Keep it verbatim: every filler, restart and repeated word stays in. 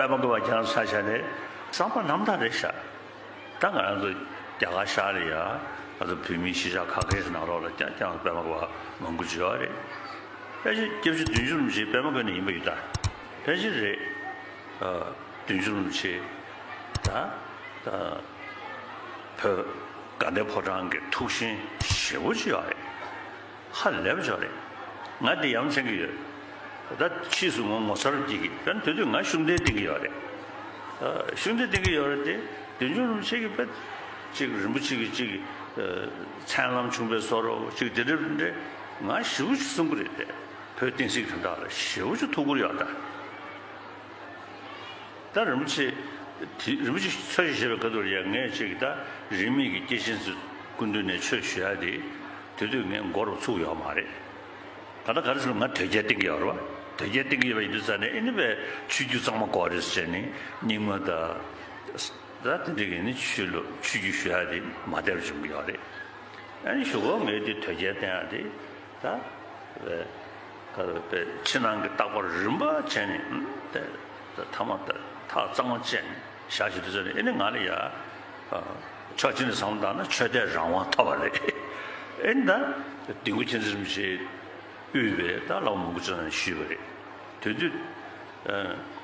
པདྨ་བཀོད་པ་རྒྱ་ནག་ས་ཆ་ནས་བསམ་པ་རྣམ་དག་རེད་ཤག་ད་ང་རང་ཚོ་རྒྱ་གར་ཤར་རེད་ཡ། ང་ཚོ་བོད་མིའི་གཞིས་ཆགས་ཁ་ཤས་ནང་ལོགས་ལ་ཀྱང་ཀྱང་པདྨ་བཀོད་པ་མང་པོ་ཅིག་ཡོད་རེད། ཕལ་ཆེར་སྐྱབས་རྗེ་བདུད་འཇོམས་རིན་པོ་ཆེ་པདྨ་བཀོད་ནས་ཡིན་པ་ཡོད་ད། ཕལ་ཆེར་རེད། ཨ། བདུད་འཇོམས་རིན་པོ་ཆེ་ད་ད་བོད་དགའ་ལྡན་ཕོ་བྲང་གི་ཐུགས་ཞེན་ཞེ་པོ་ཅིག་ཡོད་རེད། ཧ་ལས་པ་ཅིག་རེད། ང་འདི་ཡ་མཚན་གྱི་ཡོད། ད་ཕྱིས་སུ་ངོ་ངོ་མཚར་སྐྱེ་གི། ད་དེ་དུས་ང་ཤུགས་ལྡན་བསྟེན་གྱི་ཡོད་རེད། ཨ། ཤུགས་ལྡན་བསྟེན་གྱི་ཡོད་རེད་དེ། བདུད་འཇོམས་རིན་པོ་ཆེ་གི་དཔེ་ཅིག་རིན་པོ་ཆེ་གི་ཅིག་ཨ། མཚན་ལམ་ཆུང་པའི་བཟོ་འདྲ་ཅིག་དེ་འདྲ་འདྲ་ང་ཞེ་པོ་ཅིག་གསུང་གི་རེད་དེ། བོད་བསྟན་སྲིད་དོན་དག་ལ་ཞེ་པོ་ཅིག་ཐུགས་ཁུར་ཡོད་ད། ད་རིན་པོ་ཆེ་དེ་རིན་པོ་ཆེ་འཚོ་ཞིང་གཞེས་པའི་སྐབས་དུ་ཡང་ངས་ཅིག་ད་རིས་མེད་ཀྱི་སྐྱེས་ཆེན་ཚོའི་སྐུ་མདུན་ནས་ཆོས་ཞུ་ཡ་དེ་དེ་དུས་ངས་མགོ་རུ་ཚུགས་ཡོད་མ་རེད། ད་ལྟ་ག་རེ་ཟེར་ན་ང་དོལ་རྒྱལ་བསྟེན་གྱི་ཡོད་རེད་བ། དོལ་རྒྱལ་བསྟེན་གྱི་ཡོད་པ་ཡིན་དུས་ཙང་ནས་ཨེ་ནི་བས་ཆོས་བརྒྱུད་གཙང་མ་དགོས་རེད་ཟེར་ནས་རྙིང་མ་དང་། ད་དེ་འདྲ་གི་ནི་ཆོས་ལུགས་ཆོས་བརྒྱུད་ཞུ་ཡ་དེ་མ་བདེ་བ་བྱུང་གི་ཡོད་རེད། ཨ་ནི་གཞུག་གུ་ངས་དེ་དོལ་རྒྱལ་བསྟེན་ཡ་དེ་ད་བས་ཁ་བས་ཕྱི་ནང་གི་བརྟག་པ་རིམ་པ་བྱས་ནས་དེ་ད་ཐ་མ་ད་ཐག་གཙང་མ་བཅད་ནས་བཞག་བྱེད་དུ་བྱས་ནས་ཨེ་ནི་ང་ལ་ཡ་ཕྱོགས་གཅིག་ནས་བསམ་བློ་བཏང་ན་ཆོས་དད་རང་དབང་ཐོབ་པ་རེད། ཨེ་ནི་ད་ལྡེ་གུ་མཁྱེན་བརྩེ་རིན་པོ་ཆེ་དབུས་པའི་ད་བླ་མ་མང་པོ་ཅིག་ནས་ཞུས་པ་རེད། དེ་དུས་ཨ་